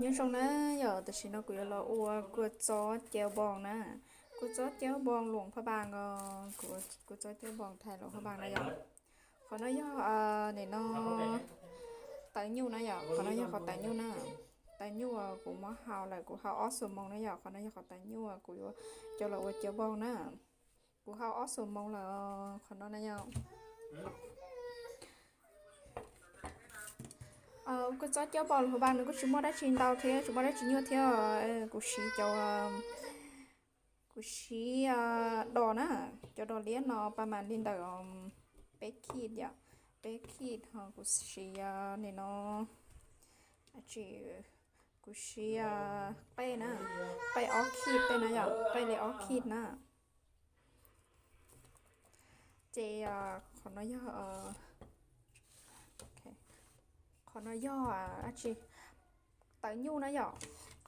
Nyob zoo na yom, tam sim no kuv yuav los ua kua txob cau npoos na. Kua txob cau npoos luam phaj npaas os, kua txob cau npoos Thaib luam phaj npaas na yom. Qhov no yog nim no tawv nyuj na yom, qhov no yog qhov tawv nyuj na. Tawv nyuj kuv muab hau lawm, kuv hau ob xuab moos na yom, qhov no yog qhov tawv nyuj kuv yuav coj los ua cau npoos na. Kuv hau ob xuab moos lawm qhov no na yom. Kua txob cau npoos luam phaj npaas nws kuj tsis muaj dab tsi ntau thiab tsis muaj dab tsi nyuaj thiab. Kuv siv cov, kuv siv dos na, cov dos liab no paj mas li ntawm peb khij yom, peb khij ho kuv siv nim no, tsis, kuv siv qej na, qej ob khij tej na yom, qej li ob khij na. Ces qhov no yog, qhov no yog dab tsi, tawv nyuj na yom,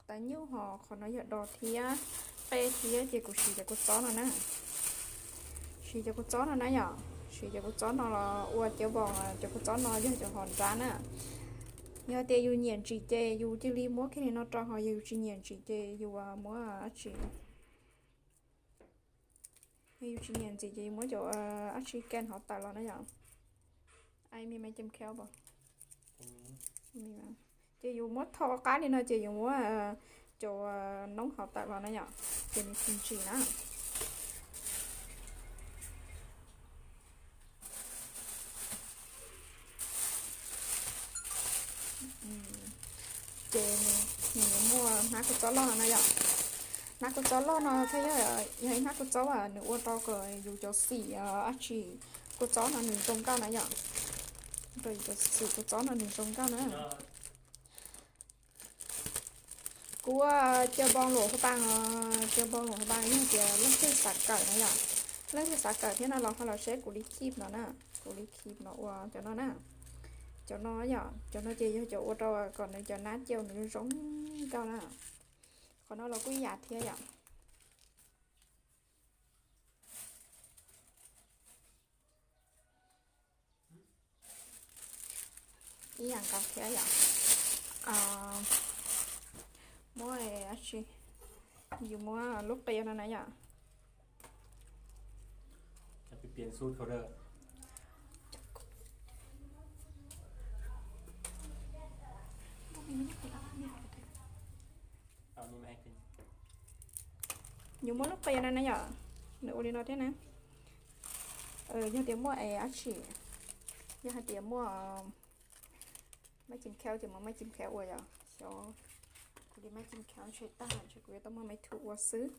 tawv nyuj ho qhov no yog dos thiab qej thiab ces kuv siv cov kua txob no na. Siv cov kua txob no na yom, siv cov kua txob no los ua cau npoos, cov kua txob no yog cov hom nrab na. Yog tias yus nyiam ntsim ces yus cia li muab kiag li no rau, ho yog yus tsis nyiam ntsim ces yus muab dab tsi, yog yus tsis nyiam ntsim ces yus muab cov dab tsi kem hauv tawm los na yom. Ai mi me cem khev os. Ces yus muab tho qab li no ces yus muab cov noob hauv tawm los na yom, ces nws tsis ntsim na. Ces nws yuav muaj hnab kua txob loj no na yom. Hnab kua txob loj no thiab yog, yog ib hnab kua txob uas nws ua rau kom yus cov xim dab tsi kua txob no nws zoo nkauj na yom. Rau yus cov xim kua txob no nws zoo nkauj na. Kuv ua cau npoos luam phaj npaas, cau npoos luam phaj npaas yog tias leej twg xav kawm na yom. Leej twg xav kawm thiab no los ho los saib kuv li khij no na, kuv li khij no ua cov no na. Cov no yom, cov no ces yog cov ua rau kom nws cov nab cau nws zoo nkauj na. Qhov no los kuj ib yam thiab yom. Ib yam nkaus thiab yom. Muab dab tsi, yus muab lub qia no na yom. Yus muab lub qia no na yom, nws ua li no thiab na. Yog tias muaj es dab tsi, yog hais tias muaj maj cim khev ces muab maj cim khev ua yom. Xyov kuv li maj cim khev ntshe tag ntshe kuv yuav tau muab me thu ua xwb.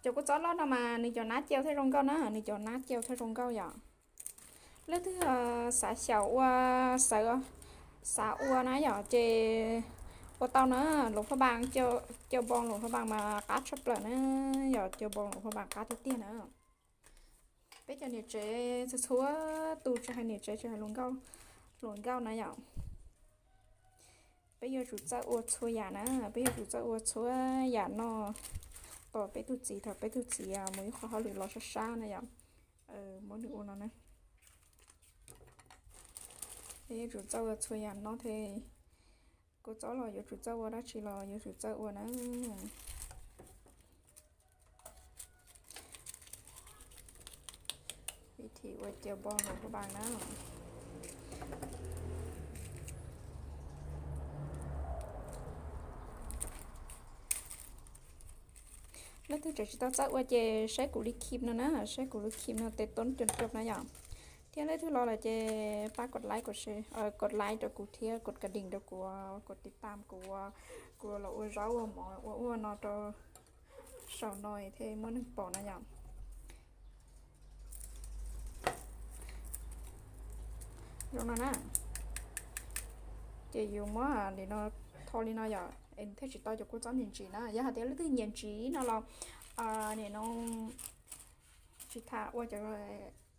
Cov kua txob loj no mas nws cov nab cau thiaj zoo nkauj na, nws cov nab cau thiaj zoo nkauj yom. Leej twg xav xyaum ua, xav, xav ua na yom ces ua tau na. Luam phaj npaas, cau npoos luam phaj npaas mas qab tshaj plaws na, yog cau npoos luam phaj npaas qab tiag tiag na. Peb cov niam tsev txhua txhua tus tsis hais niam tsev tsis hais hluas nkauj na yom, peb yuav tsum txawj ua txhua yam na, peb yuav tsum txawj ua txhua yam no tos peb tug txiv, thaum peb tug txiv mus ib qho hauj lwm los sab sab na yom. Muab nws ua no na. Peb yuav tsum txawj ua txhua yam no thiab. Kua txob los yuav tsum txawj ua, dab tsi los yuav tsum txawj ua na. Vib thim ua cau npoos luam phaj npaas na. Leej twg tseem tsis tau txawj ua ces saib kuv li khij no na, saib kuv li khij no tes toob cuam cuam na yom. Thiab leej twg los lawm ces pab kos like, kos share, kos like rau kuv thiab kos kas ding rau kuv, kos tiv tam kuv, kuv los ua zaub ua mov ua ua no rau saum no thiaj muaj neeg pom na yom. Zoo no na. Ces yus muab li no, tho li no yom, es thiaj tsis tau cov kua txob ntsim ntsim na. Yog hais tias leej twg nyiam ntsim no los nim no tsis tham ua cov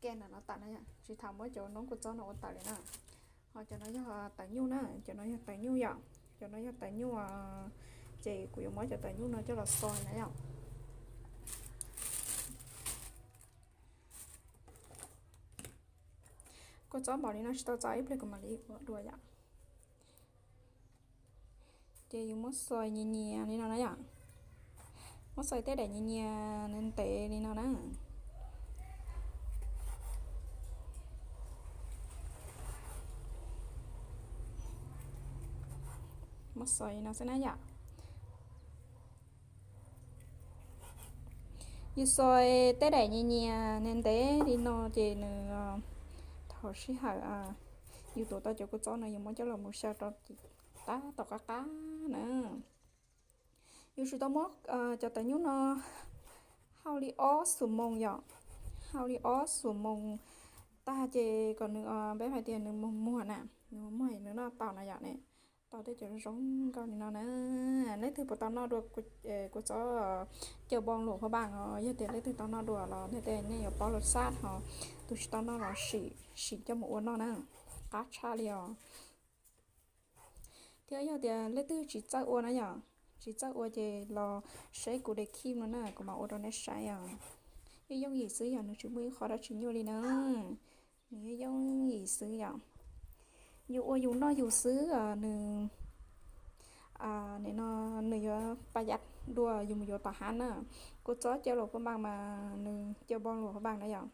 kem no tawm na, tsis tham muab cov noob kua txob no ua tawm li na. Ho cov no yog tawv nyuj na, cov no yog tawv nyuj yom, cov no yog tawv nyuj, ces kuv yuav muab cov tawv nyuj no coj los xo na yom. Kua txob npaum li no tsis tau txaus, ib pliag kuv mam li ua dua yom. Ces yus muab xoi nyias nyias li no na yom. Muab xoi tej daim nyias nyias ntev ntev li no na. Muab xoi li no xwb na yom. Yus xoi tej daim nyias nyias ntev ntev li no ces nws thaum sij hawm yus tuav tau cov kua txob no yus muab coj los mus xyaw rau tab tom qab qab na. Yus tsum tau muab cov tawv nyuj no hau li ob xuab moos yom, hau li ob xuab moos tag ces kom nws, peb hais tias nws muag muag na, nws muag muag nws noj tau na yom ne. Tau tej cov zoo nkauj li no na. Leej twg puas tau noj dua kua txob cau npoo luam pha npaas os, yog tias leej twg tau noj dua los nej tej nej yuav paub los sab ho, tus tsis tau noj los sim sim coj mus ua noj na, qab tshaj li os. Thiab yog tias leej twg tsis txawj ua na yom, tsis txawj ua ces los saib kuv daim clip no na, kuv mam ua rau nej saib os. Yooj yooj yim xwb yom, nws tsis muaj ib qho dab tsi nyuaj li na. Nws yooj yooj yim xwb yom. Yus ua yus noj yus xwb, nws, nim no nws yuav pab yam dua yus mus yuav tom hav na. Kua txob cau luam pha npaas mas nws cau npoo luam pha npaas na yom.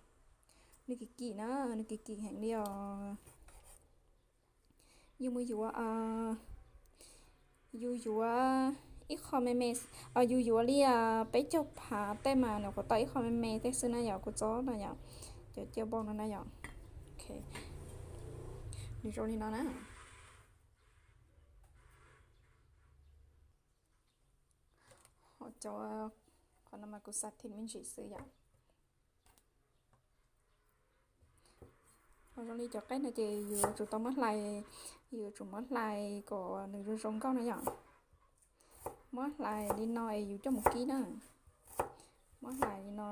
Nws kim kim na, nws kim kim heev li os. Yus mus yuav, yus yuav ib qho me me, yus yuav li peb caug phav tej mas nws kuj tau ib qho me me tej xwb na yom, kua txob no yom, cov cau npoo no na yom. Nws zoo li no na. Cov, qhov no mas kuv xa thim me ntsis xwb yom. Ho zoo li cov qeb no ces yus tsum tau muab hlais, yus tsum muab hlais kom nws zoo zoo nkauj na yom. Muab hlais li no es yus coj mus kib na. Muab hlais li no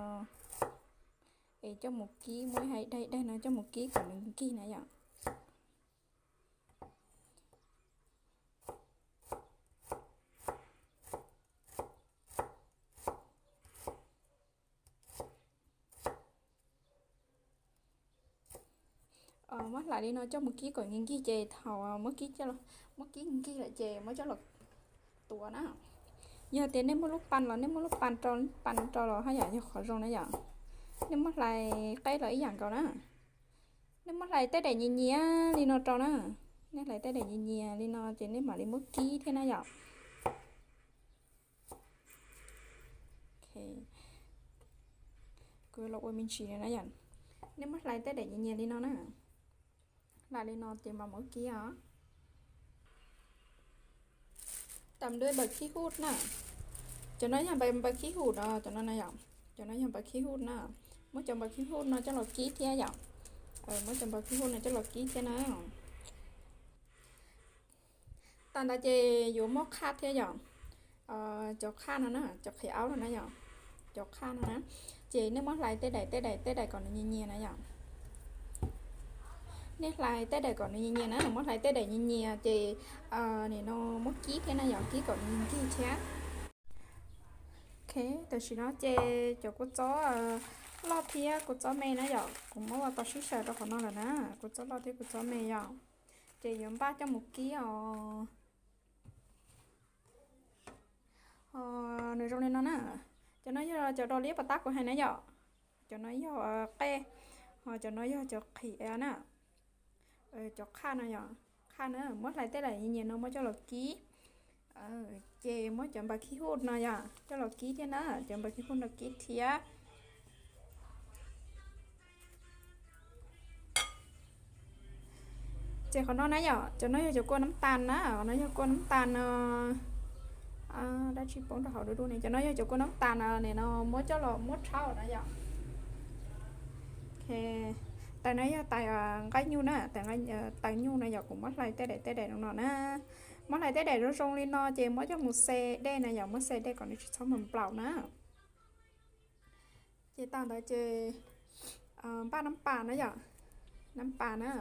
es coj mus kib, muab ib daig daig no coj mus kib kom nws nkig na yom. Muab hlais li no coj mus kib kom nkig nkig ces thaum muab kib, muab kib nkig lawm ces muab coj los tuav na. Yog tias nej muaj lub pas los nej muaj lub pas rau, pas rau los haj yam yog qhov zoo na yom. Nej muab hlais qeb los ib yam nkaus na. Nej muab hlais tej daim nyias nyias li no rau na. Nej hlais tej daim nyias nyias li no ces nej mam li muab kib thiab na yom. Kuv los ua me ntsis na yom. Nej muab hlais tej daim nyias nyias li no na. Hlais li no ces mam muab kib os. Tam nws npaws khib huj na. Cov no yog npaws khib huj no, cov no na yom. Cov no yog npaws khib huj na. Muab cov npaws khib huj no coj los kib thiab yom. Muab cov npaws khib huj no coj los kib thiab na. Tag ntawd ces yuav muab qhaj thiab yom. Cov qhaj no na, cov qhiav aub no na yom. Cov qhaj no na, ces nej muab hlais tej daim tej daim tej daim kom nws nyias nyias na yom. Nej hlais tej daim kom nws nyias nyias na, muab hlais tej daim nyias nyias ces nim no muab kib thiab na yom, kib kom nws nkig thiab. Ok, tam sim no ces cov kua txob loj thiab kua txob me na yom, kuv muab ua tau sib xyaw rau qhov no lawm na, kua txob loj thiab kua txob me yom. Ces yuav npaj coj mus kib os. Nws zoo li no na. Cov no yog cov dos liab pas tab kuv hais na yom. Cov no yog qej, ho cov no yog cov qhiav na. Cov qhaj no yom, qhaj na, muab hlais tej daim nyias nyias no muab coj los kib. Ces muab cov npaws khib huj no yom coj los kib thiab na, cov npaws khib huj no kib thiab. Ces qhov no na yom, cov no yog cov kua nab tas na, qhov no yog kua nab tas no. Dab tsi poob rau hauv dub dub ne, cov no yog cov kua nab tas no, nim no muab coj los muab tshauj na yom. Tais no yog tais nqaij nyuj na, tais nyuj no yom, kuv muab hlais tej daim tej daim no na. Muab hlais tej daim zoo zoo li no ces muab coj mus xe dej na yom, muab xe dej kom nws tsis txhob mus nplaum na. Ces tag ntawd ces npaj nab pas na yom, nab pas na,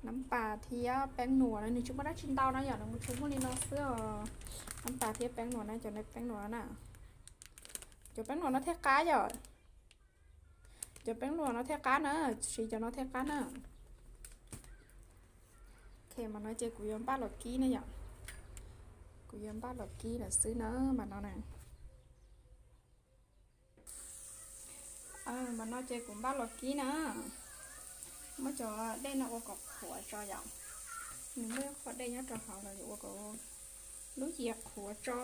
nab pas thiab peeb nuam na, nws tsis muaj dab tsi ntau na yom, nws tsuas muaj li no xwb os. Nab pas thiab peeb nuam na, cov peeb nuam na, cov peeb nuam no thiaj qab yom. Cov peeb nuam no thiaj qab na, siv cov no thiaj qab na. Ok, mas no ces kuv yuav npaj los kib na yom. Kuv yuav npaj los kib lawm xwb na mas no na. Mas no ces kuv npaj los kib na. Muab cov dej no ua kom qhuav tso yom. Nws muaj ib qho dej nyob rau hauv los yuav ua kom lub yias qhuav tso.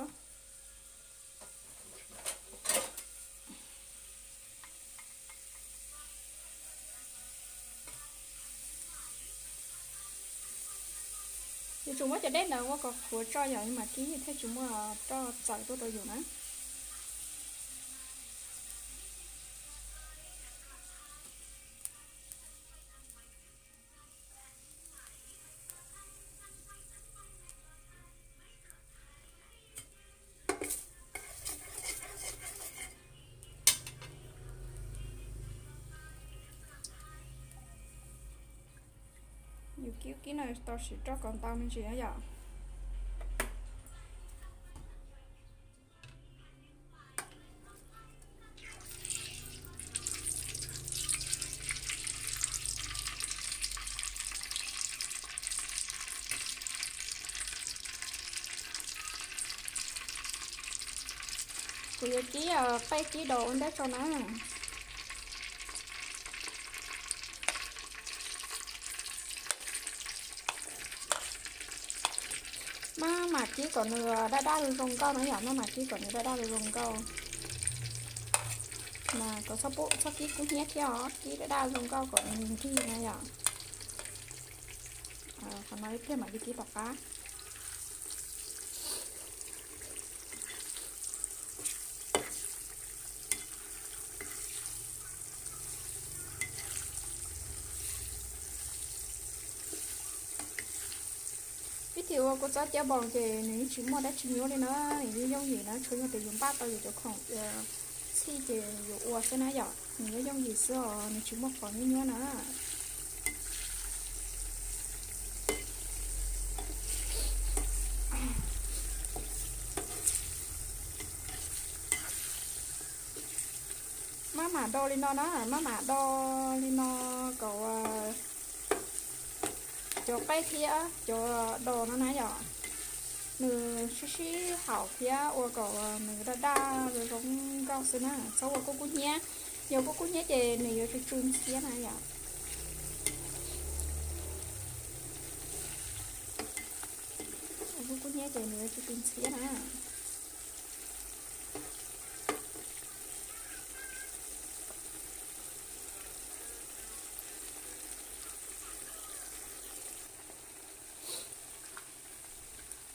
Yuav tsum muab cov dej ntawd ua kom qhuav tso yom, mas kib thiaj tsis muaj roj txawm tuaj rau yus na. Yus kib kib no tau siv roj kom ntau me ntsis yom. Kuv yuav kib qej kib dos ua ntej tso na. Maj mam kib kom nws daj daj zoo zoo nkauj na yom, maj mam kib kom nws daj daj zoo zoo nkauj. Mas kom txhob kib kub hnyiab thiab os, kib daj daj zoo nkauj kom nws nkig na yom. Qhov no ib pliag mam li kib tom qab. Vim tias ua kua txob tiab npoos ces nws yeej tsis muaj dab tsi nyuaj li na, nws yeej yooj yim na, tsuas yog tias yus npaj tau yus cov khoom txhij ces yus ua xwb na yom, nws yeej yooj yim xwb os, nws tsis muaj qhov nyuaj nyuaj na. Maj mam do li no na, maj mam do li no kom cov qej thiab cov dos no na yom, nws sib sib haum thiab ua kom nws daj daj zoo zoo nkauj xwb na, txhob ua kub kub hnyiab. Yog kub kub hnyiab ces nws yuav tsw tsw ntxhiab na yom. Ua kub kub hnyiab ces nws yuav tsw tsw ntxhiab na.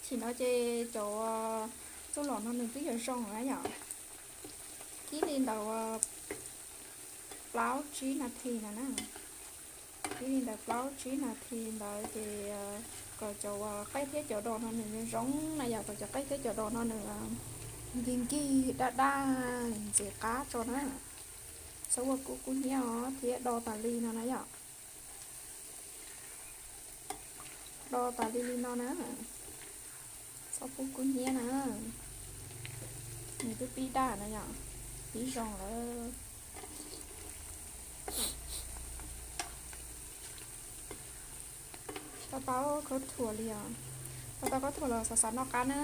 Thaum no ces cov txuj lom no nws twb yuav zoo na yom. Kib li ntawd plaub tsib nas this no na. Kib li ntawd plaub tsib nas this ntawd ces kom cov qej thiab cov dos no nws zoo zoo na yom, kom cov qej thiab cov dos no nws nkig nkig daj daj ntxim qab tso na. Txhob ua kub kub hnyiab os thiab do tas li no na yom. Do tas li li no na. Txhob kub kub hnyiab na. Nws twb pib daj na yom, pib zoo lawm. Tau tau khaub thuas li os. Tau tau khaub thuas los xav xav noj qab na.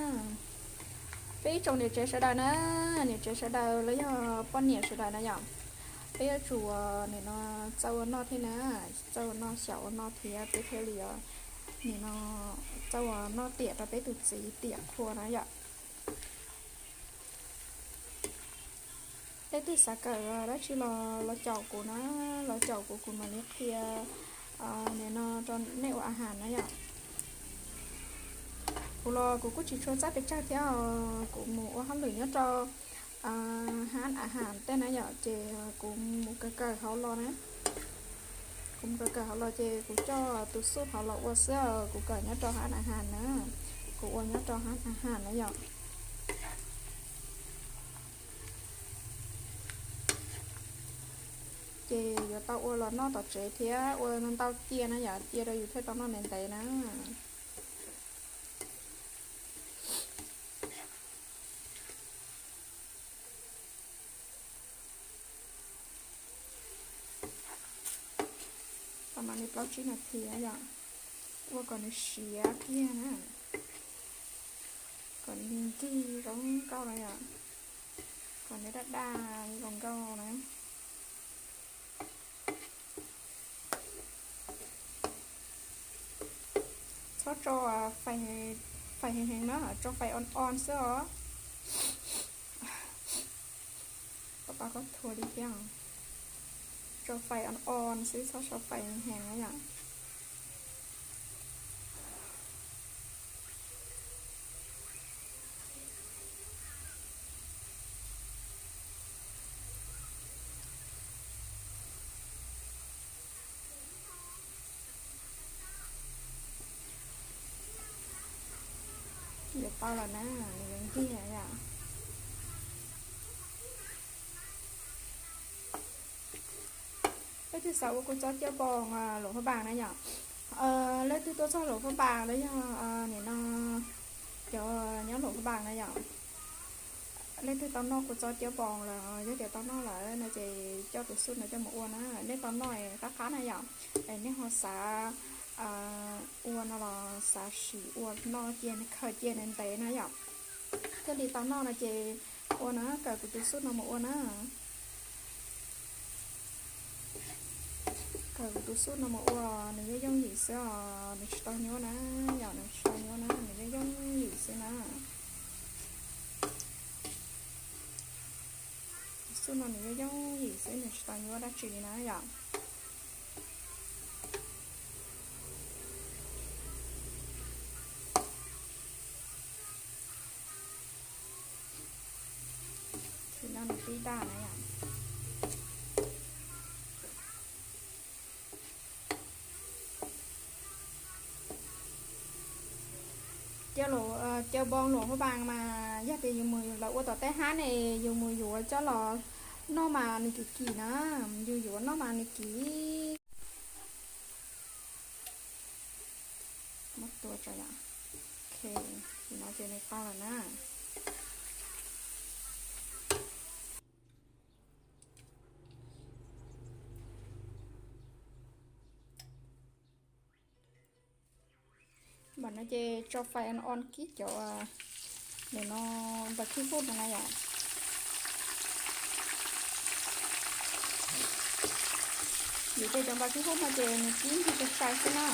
Peb ib tsoom niam tsev sawv daws na, niam tsev sawv daws los yog poj niam sawv daws na yom, peb yuav tsum nim no txawj ua noj thiab na, txawj ua noj xyaum ua noj thiab peb thiaj li nim no txawj ua noj tiam rau peb tus txiv tiam qhua na yom. Leej twg xav kawm dab tsi los los caum kuv na, los caum kuv kuv mam li qhia nim no rau nej ua a has na yom. Kuv los kuv kuj tsis tshua txawj pes tsawg thiab, kuv mus ua hauj lwm nyob rau hab a has tej na yom, ces kuv mus kawm kawm hauv los na. Kuv mus kawm kawm hauv los ces kuv coj tus xub hauv los ua xwb, kuv kawm nyob rau hab a has na, kuv ua nyob rau hab a has na yom. Ces yuav tau ua los noj tom tsev thiab ua ntau cia na yom, cia rau yus thiaj tau noj ntev ntev na. Tau mam li plaub tsib nas this yom, ua kom nws siav kiag na. Nkig zoo nkauj na yom, kom nws daj daj zoo nkauj na. Txhob tso fais heev heev na, tso fais on on xwb os. Pab pab koj thua li thiab. Tso fais on on xwb, txhob tso fais heev na yom. Yuav tau lawm na, nws yuav nkig lawm yom. Leej twg xav ua kua txob tiab npoos luam phaj npas na yom. Leej twg tuaj txog luam phaj npas los yog nim no cov nyob luam phaj npas na yom, leej twg tau noj kua txob tiab npoos lawm, yog tias tau noj lawm no ces coj tus xub no coj mus ua na. Nej tau noj qab qab na yom, es nej ho xav ua no los xav sim ua noj cia khaws cia ntev ntev na yom. Thiaj li tau noj no ces ua na, kawm kuv tus xub no mus ua na. Kawm kuv tus xub no mus ua, nws yooj yooj yim xwb os, nws tsis tau nyuaj na, yom, nws tsis tau nyuaj na, nws yooj yooj yim xwb na. Tus xub no nws yooj yooj yim xwb, nws tsis tau nyuaj dab tsi li na yom. Tsis no nws pib daj na yom. Cov npoos luam phaj npas mas yog tias yus mus lawv ua tom tej hab ne, yus mus yuav coj los noj mas nws kim kim na, yus yuav noj mas nws kim. Muab tua tso yom. Ok, no ces nws tau lawm na. Npam no ces tso fais on on kib cov nim no npam khib huj no na yom. Vim tias cov npam khib huj no ces nws kib nrig tus sai xwb na.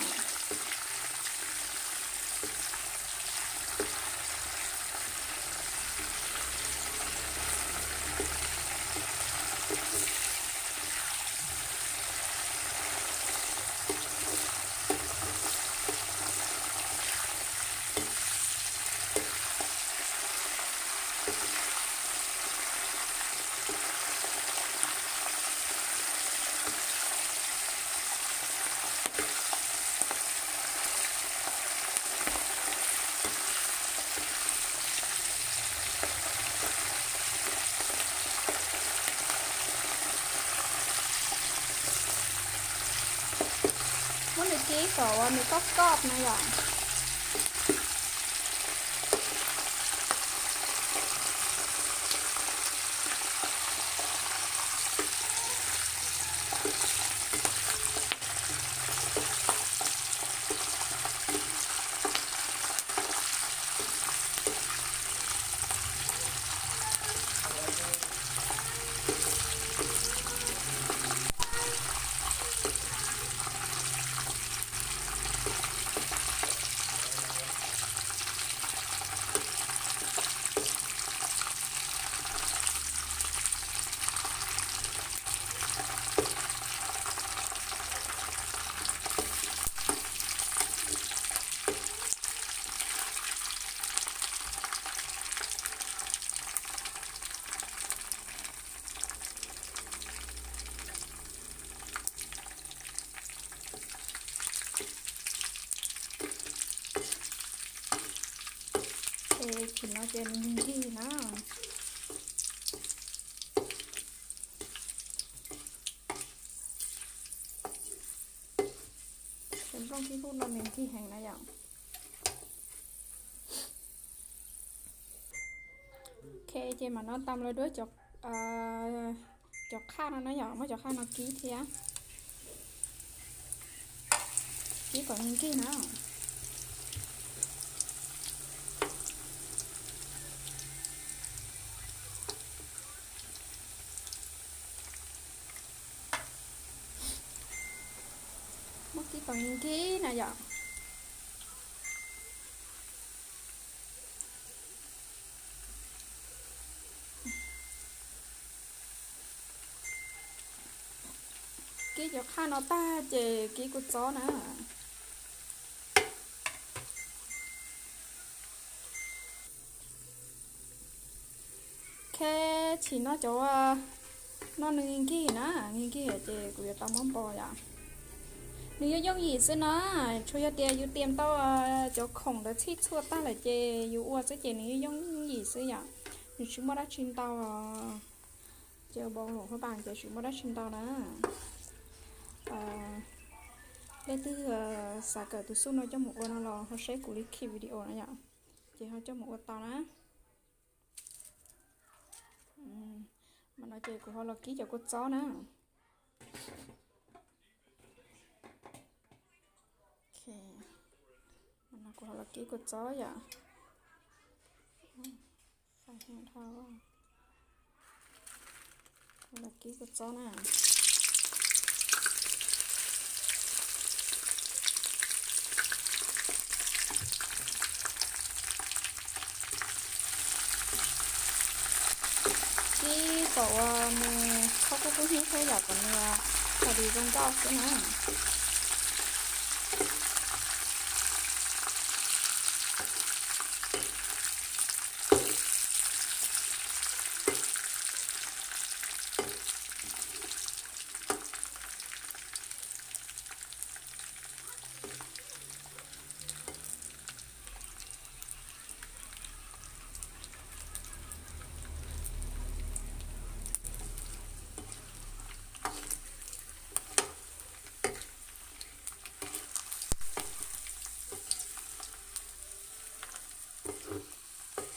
Muab nws kib kom nws koj koj no yom. Ces no ces nws nkig na. Cov nplooj khib huj no nws nkig heev na yom. Ok, ces mam no tam lawv duab cov qhaj no na yom, muab cov qhaj no kib thiab. Kib kom nkig na. Kib tom nkig na yom. Kib cov qhaj no tag ces kib kua txob na. Kheb tsis noj cov, noj nws nkig na, nkig ces kuv yuav tau muab npo yom. Nws yuav yooj yim xwb na, tsuas yog tias yus tiam tau cov khoom ntawd txhij txhua tag lawm ces yus ua xwb ces nws yuav yooj yim xwb yom. Nws tsis muaj dab tsi ntau. Ces npau lum hauv pas ces tsis muaj dab tsi ntau na. Leej twg xav kawm tus xuj no coj mus ua no los ho saib kuv li khij video na yom, ces ho coj mus ua tau na. Mas no ces kuv ho los kib cov kua txob na. Kuv ho los kib kua txob yom. Los kib kua txob na. Kib kom ua nws qhov kub kub hnyiab thiab yom, kom nws tau di zoo nkauj xwb na.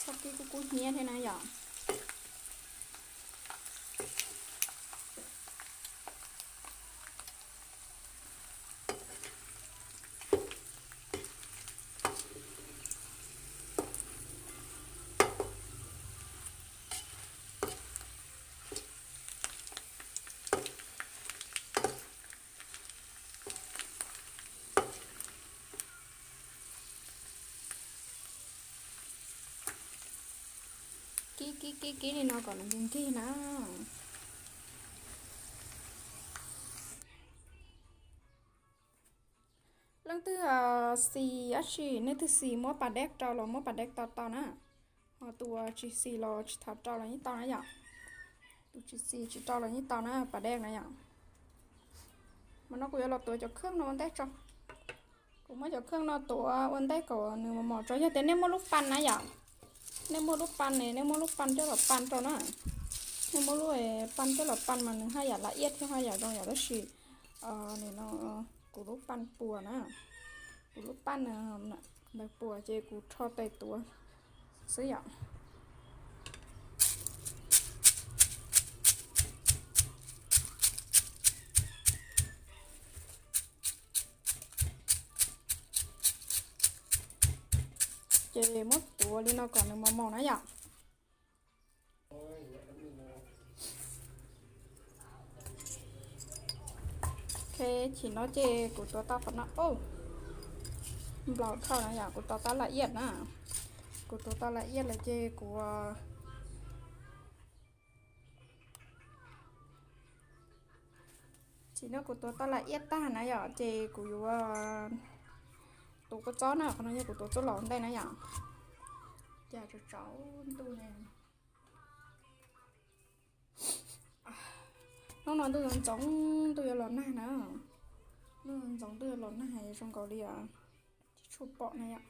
Txhob kib kub kub hnyiab thiab na yom. Kib kib kib kib li no kom nws nkig nkig na. Leej twg xis dab tsi, leej twg xis muab pas dej rau los muab pas dej tau tau na. Ho tus tsis xis los tsis txhob rau los yeej tau na yom. Tus tsis xis tsis rau los yeej tau na, pas dej na yom. Mas no kuv yuav los tuav cov kheej no ua ntej tso. Kuv muab cov kheej no tuav ua ntej kom nws mos mos tso. Yog tias nej muaj lub pan na yom, nej muaj lub pan ne, nej muab lub pan coj los pan rau na. Nej muab lub pan coj los pan mas nws haj yam laj iab thiab haj yam zoo yom, tab sis nim no kuv lub pan puas na, kuv lub pan ntawd puas ces kuv rho tes tuav xwb yom. Ces muab tuav li no kom nws mos mos na yom. Ok, chim no ces kuv tuav tau qhov no, nplaum dhau na yom, kuv tuav tau laj iab na. Kuv tuav tau laj iab lawm ces kuv Tsis no kuv tuav tau laj iab tag na yom, ces kuv yuav tuav kua txob na, qhov no yog kuv tuav txuj lom ntej na yom. Cas tsaus tsaus ntuj ne. Hnub no ntuj ntxoov ntuj yuav los nag na. Ntuj ntxoov ntuj yuav los nag zoo nkaus li tsis tshua pom na yom.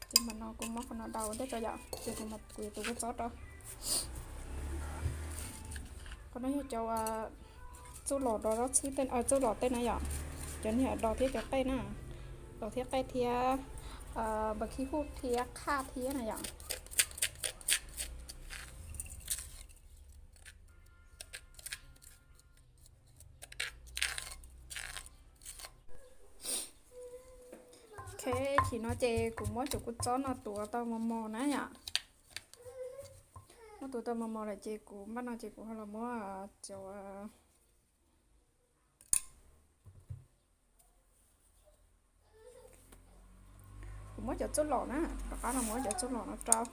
Ces mas no kuv muab qhov no daus ua ntej tso yom, ces kuv yuav tuav kua txob rau. Qhov no yog cov txuj lom dov zaub txhwb, txuj lom tej na yom, cov niag dov thiab cov qej na, dov thiab qej thiab npawg khib huj thiab qhaj thiab na yom. Ok, chim no ces kuv muab cov kua txob no tuav tau mos mos na yom. Tua tau mos mos lawm ces kuv npaj no ces kuv ho los muab cov, kuv muab cov txuj lom na, rov qab los muab cov txuj lom no rau.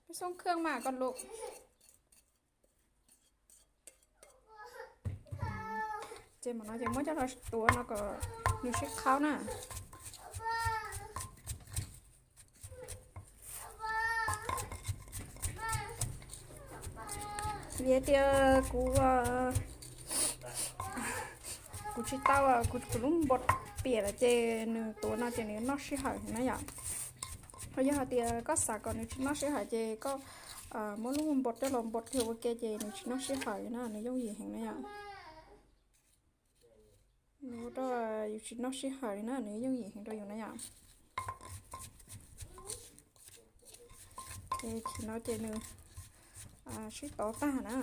Peb xoob khw mas koj lub. Ces mam no ces muab coj los tuav no kom nws sib qhaub na. Vim tias kuv, kuv tsis tau, kuv, kuv lub npos piam lawm ces nws tuav no ces nws noj sij hawm na yom. Yog hais tias koj xav kom nws tsis noj sij hawm ces koj muab lub npos coj los npos kiag ua ke ces nws tsis noj sij hawm na, nws yooj yim heev na yom. Nws ua rau yus tsis noj sij hawm li na, nws yooj yim heev rau yus na yom. Ces no ces nws sib tov tag na.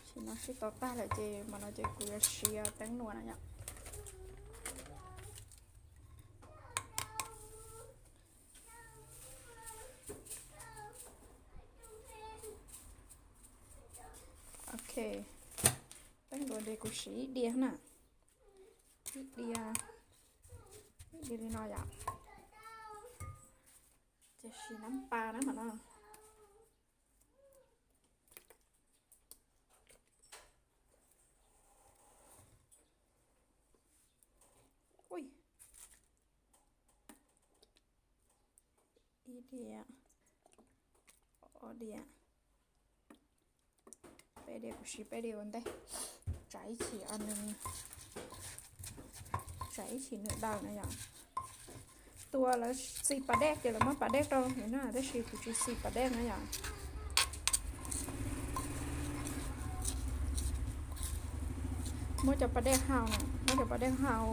Ces no sib tov tag lawm ces mas no ces kuv yuav siv teeb nuam na yom. Ok, teeb nuam ces kuv siv ib diav na, ib diav, ib diav li no yom. Ces siv nab pas na mas no. Ib diav, ob diav, peb diav, kuv siv peb diav ua ntej, tsam ib chim, tsam ib chim nws daws na yom. Tus uas lawv xis pas dej ces lawv muab pas dej rau na, tab sis kuv tsis xis pas dej na yom. Muab cov pas dej hau na, muab cov pas dej hau,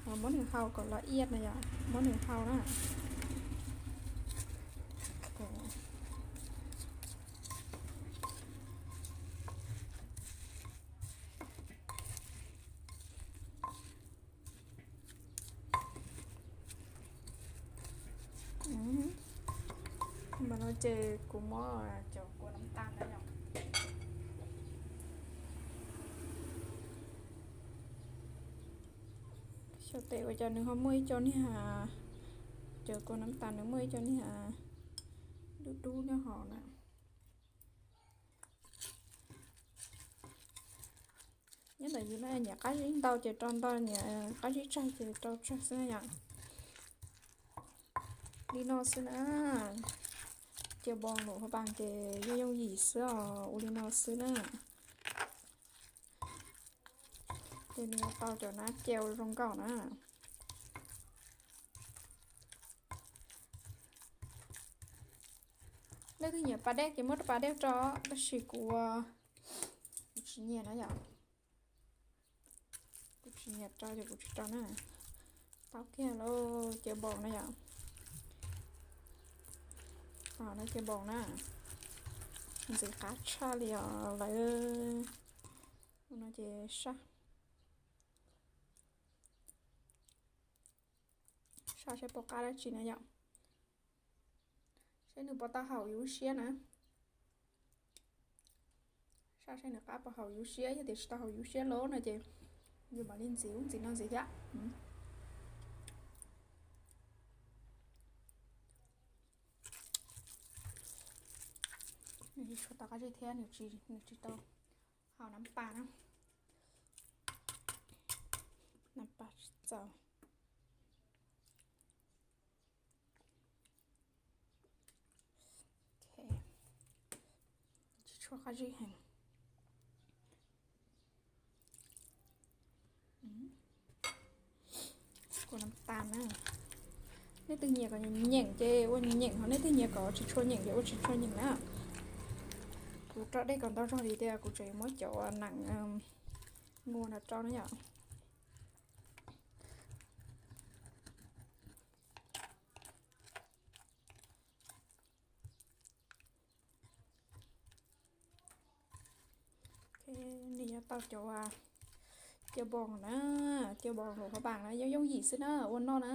muab nws hau kom los iab na yom, muab nws hau na. Mas no ces kuv muab cov kua nab tas na yom. Xyov tes ua cas nws ho muaj ib co niag, cov kua nab tas nws muaj ib co niag dub dub nyob hauv na. Nyob ntawm yus no nyiam qab zib ntau ces rau ntau, nyiam qab zib tsawg ces rau tsawg xwb na yom. Li no xwb na. Cia bos npaum hauv pas ces yeej yooj yim xwb os, ua li no xwb na. Ces nws yuav tau cov nab cia zoo nkauj na. Leej twg nyiam pas dej ces muab rau pas dej rau, tab sis kuv, kuv tsis nyiam na yom. Kuv tsis nyiam rau ces kuv tsis rau na. Tau kiag lauj, cia bos na yom. Cia bos na. Ntxim qab tshaj li os lawv. No ces saj, saj saib puas qab dab tsi na yom. Saib nws puas tau haum yus siab na. Saj saib nws qab puas haum yus siab, yog tias tsis tau haum yus siab lawm no ces yus mam li ntxiv ub ntxiv no ntxiv thiab. Nws tsis tshua tau qab zib thiab, nws tsis tau haum nab pas na. Nab pas tsis txaus. Tsis tshua qab zib heev. Kua nab tas na. Nej twg nyiam kom nyeem ces ua nyeem, ho nej twg nyiam kom tsis tshua nyeem ces ua tsis tshua nyeem na. Kuv rau dej kom ntau zog li tias kuv tseem yuav muab cov nees nua no rau na yom. Nws yuav tau cov, cov npoos na, cov npoos luam phav npas na, yooj yooj yim xwb na, ua noj na.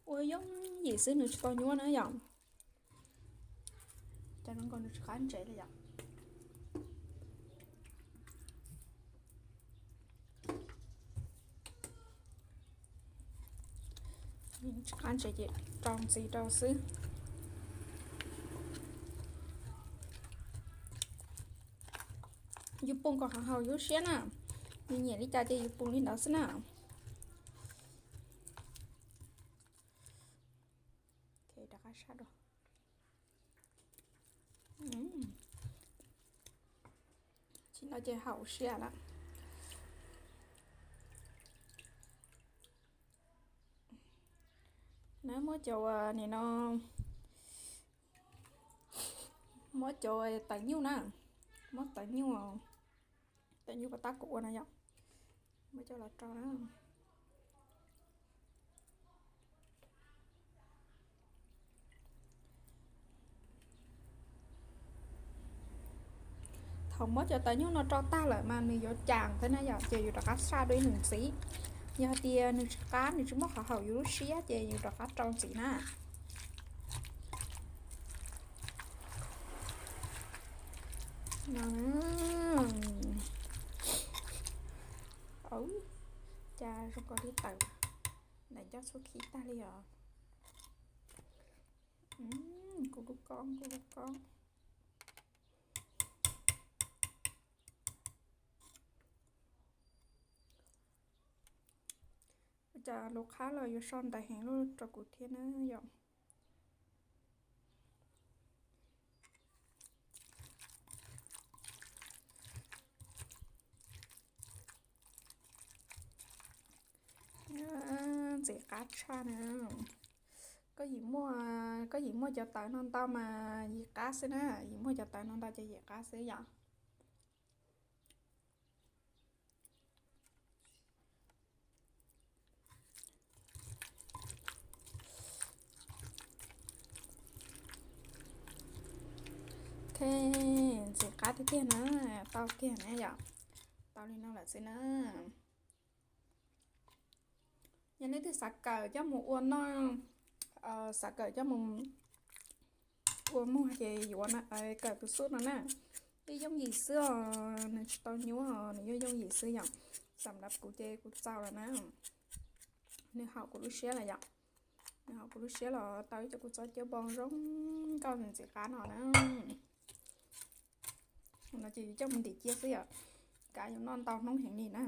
Ua yooj yim xwb, nws tsis tau nyuaj na yom. Cov no nkaus nws tsis qab ntsev li yom. Tsis qab ntsev ces rau ntxiv rau xwb. Yus pum kom haum haum yus lub siab na. Yus nyiam li cas ces yus pum li ntawd xwb na. Rov qab sab dua. Tsis no ces haum siab lawm. Na muab cov nim no, muab cov tawv nyuj na, muab tawv nyuj, tawv nyuj puas tab kuv ua na yom, muab coj los rau na. Thaum muab cov tawv nyuj no rau tag lawm mas nws yuav cas thiab na yom, ces yus rov qab saj dua ib lwm ntxiv. Yog hais tias nws tsis qab, nws tsis muaj qhov haum yus lub siab ces yus rov qab rau ntxiv na. No, cas zoo nkaus li tawm daim ncauj txhub khib tag li os. Kuv lub kob, kuv lub kob. Ua cas lus qhab los yuav so ntais heev luj rau kuv thiab na yom. Ntxim qab tshaj na. Koj yim muaj, koj yim muaj cov tawv no ntau mas yim qab xwb na, yim muaj cov tawv no ntau ces yim qab xwb yom. Ok, ntxim qab tiag tiag na, tau kiag na yom, tau li no lawm xwb na. Yog leej twg xav kawm coj mus ua noj, xav kawm coj mus ua muag ces yuav kawm tus xub no na. Yooj yooj yim xwb os, nws tsis tau nyuaj os, nws yooj yooj yim xwb yom. Xam lav kuv ces kuv txaus lawm na. Nws haum kuv lub siab lawm yom. Nws haum kuv lub siab los tau ib co kua txob cuab npoo zoo nkauj ntxim qab no na. No ces yus coj mus ntim cia xwb yom, kav yus noj ntau hnub heev li na.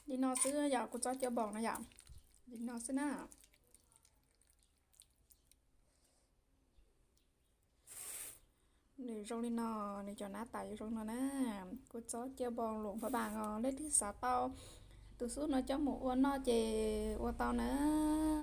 Li no xwb yom, kua txob cuab npoo no yom. Li no xwb na. Nws zoo li no, nws cov nab tas yuav zoo no na. Kua txob cuab npoo luam phav npas os, leej twg xav tau tus xub no coj mus ua noj ces ua tau na.